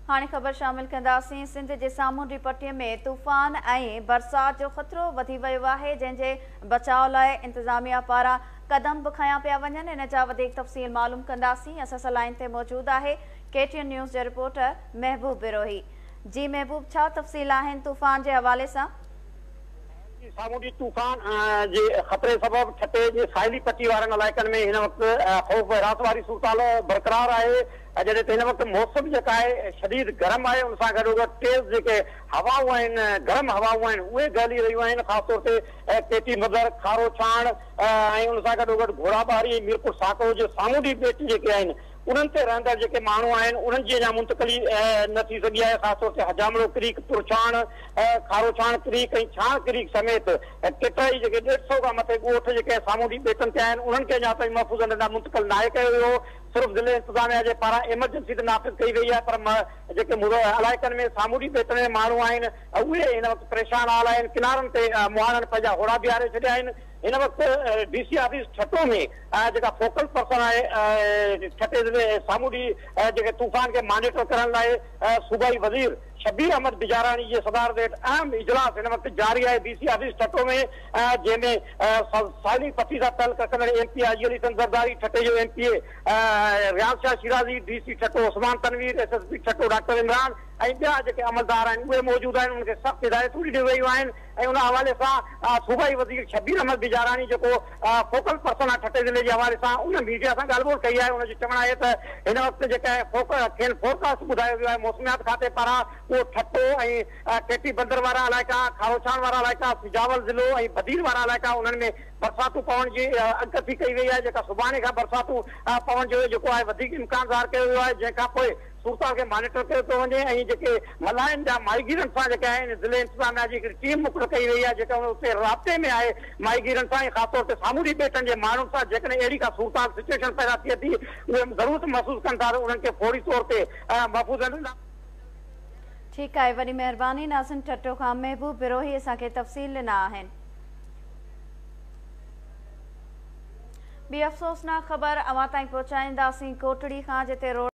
هاڻي خبر شامل ڪنداسين. سنڌ جي سامونڊي پٽي ۾ طوفان ۽ برسات جو خطرو وڌي ويو آهي، جنهن جي بچاء لاء انتظاميا پاران قدم به کنيا پيا وڃن. ان جا وڌيڪ تفصيل معلوم ڪنداسين. اسان سان لائين تي موجود آهي ڪي ٽي اين نيوز جو رپورٽر محبوب بروهي. جي محبوب، ڇا تفصيل آهن طوفان جي حوالي سان؟ سامونڊي طوفان جي خطري سبب ٺٽي جي ساحلي پٽي وارن علائقن ۾ هن وقت خوف و هراس واري صورتحال برقرار آهي. جڏهن ته هن وقت موسم جيڪا آهي شديد گرم آهي، ان سان گڏوگڏ تيز جيڪي هوائون آهن، گرم هوائون آهن، اهي گهلي رهيون آهن. خاص طور تي ڪيٽي مڌر، کارو ڇاڻ ۽ ان سان گڏوگڏ گهوڙا ٻاري ۽ ميرپور ساڪرو جي سامونڊي ٻيٽ جيڪي آهن انهن تي رهندڙ جيڪي ماڻهو آهن انهن جي اڃا منتقلي نه ٿي سگهي آهي. خاص طور تي حجامڙو ڪريڪ، پرڇاڻ، کاروڇاڻ ڪريڪ ۽ ڇاڻ ڪريڪ سميت ڪيترائي جيڪي 150 کان مٿي ڳوٺ جيڪي سامونڊي ٻيٽن تي آهن انهن کي اڃا تائين محفوظ هنڌن ڏانهن منتقل ناهي ڪيو ويو. صرف ضلعي انتظاميا جي پاران ايمرجنسي ته نافذ ڪئي وئي آهي پر جيڪي علائقن ۾ سامونڊي ٻيٽن ۾ ماڻهو آهن اهي هن وقت پريشان حال آهن. ڪنارن تي مهاڻن پنهنجا هوڙا بيهاري ڇڏيا آهن. هن وقت ڊي سي آفيس ٺٽو ۾ جيڪا فوڪل پرسن آهي ٺٽي ضلعي سامونڊي جيڪي طوفان کي مانيٽر ڪرڻ لاء صوبائي وزير شبير احمد بجاراڻي جي صدارت هيٺ اهم اجلاس هن وقت جاري آهي ڊي سي آفيس ٺٽو ۾، جنهن ۾ ساحلي پٽي سان تعلق رکندڙ M P Haji Ali Hassan Zardari, ٺٽي جو M P A Riaz Shah Shirazi, D C Thatta Usman Tanveer, S S P Thatta doctor Imran ۽ ٻيا جيڪي عملدار آهن اهي موجود آهن. انهن کي سخت هدايتون ڏنيون ويون آهن ۽ ان حوالي سان صوبائي وزير شبير احمد بجاراڻي جيڪو فوڪل پرسن آهي ٺٽي ضلعي جي حوالي سان ان ميڊيا سان ڳالهه ٻولهه ڪئي آهي. ان جو چوڻ آهي ته هن وقت جيڪا کين فورڪاسٽ ٻڌايو ويو آهي موسميات کاتي پاران اهو ٺٽو ۽ ڪيٽي بندر وارا علائقا، کاروڇاڻ وارا علائقا، سجاول ضلعو ۽ بدين وارا علائقا انهن ۾ برساتون پوڻ جي اڳڪٿي ڪئي وئي آهي، جيڪا سڀاڻي کان برساتون پوڻ جو جيڪو آهي وڌيڪ امڪان ظاهر ڪيو ويو آهي، جنهن کان پوء صورتحال کي مانيٽر ڪيو پيو وڃي ۽ جيڪي ملاحن جا ماهيگيرن سان جيڪي آهن ضلعي انتظاميا جي هڪڙي ٽيم مقرر ڪئي وئي آهي جيڪا اتي رابطي ۾ آهي ماهيگيرن سان ۽ خاص طور تي سامونڊي ٻيٽن جي ماڻهن سان جيڪڏهن اهڙي ڪا صورتحال سچوئيشن پيدا ٿئي ٿي اهي ضرورت محسوس ڪن ٿا ته انهن کي فوري طور تي محفوظ هنڌن ڏانهن. ٺيڪ آهي وڏي مهرباني ناظرين ٺٽو کان محبوب بروهي اسان کي تفصيل ڏنا آهن. ٻي افسوسناڪ خبر اوهان تائين پهچائينداسين ڪوٽڙي کان جتي روڊ.